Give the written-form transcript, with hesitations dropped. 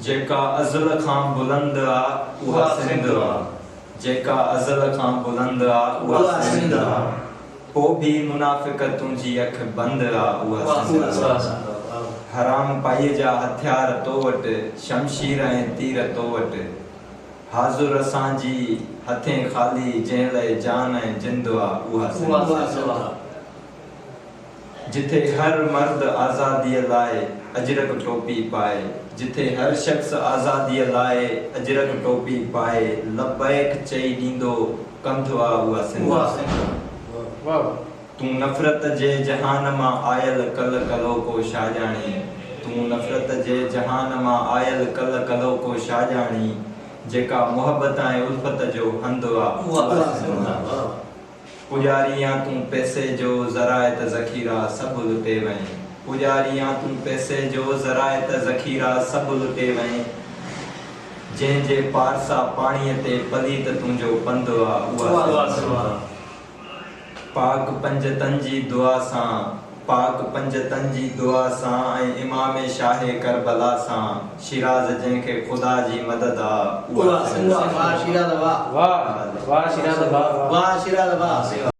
جيڪا ازل کان بلند آ اها سنڌ آ. جيڪا ازل کان بلند آ اها سنڌ آ. پو ڀي منافق تنهنجي اک بند آ اها سنڌ آ. حرام پائيء جا هٿيار تو وٽ، شمشير ۽ تير تو وٽ. حاضر اسان جي هٿين خالي جنهن لئه جان ۽ جند آ اها سنڌ آ. جتي هر مرد آزاديء لاء اجرڪ ٽوپي پائي، جتي هر شخص آزاديء لاء اجرڪ ٽوپي پائي، لبيڪ چئي ڏيندو ڪنڌ آ اها سنڌ آ. تون نفرت جي جهان مان آيل ڪل ڪلوڪو شاهجاڻي، تون نفرت جي جهان مان آيل ڪل ڪلوڪو شاهجاڻي، جيڪا محبت ۽ الفت جو هنڌ آ اها سنڌ آ. پڄاري آن تون پئسي جو ذرائع ته ذخيرا سڀ لٽي وئين پڄاري آن تون پئسي جو ذرائع ته ذخيرا سڀ لٽي وئين جنهن جي پارسا پاڻيء تي پليت تنهنجو پنڌ آ اها سنڌ آ. پاڪ پنجتن جي دعا سان پاڪ پنجتن جي دعا سان ۽ امام شاهه ڪربلا سان شيراز جنهن کي خدا جي مدد آ اها سنڌ آ. واه شيراز واه. واه شيراز واه. واه شيراز واه.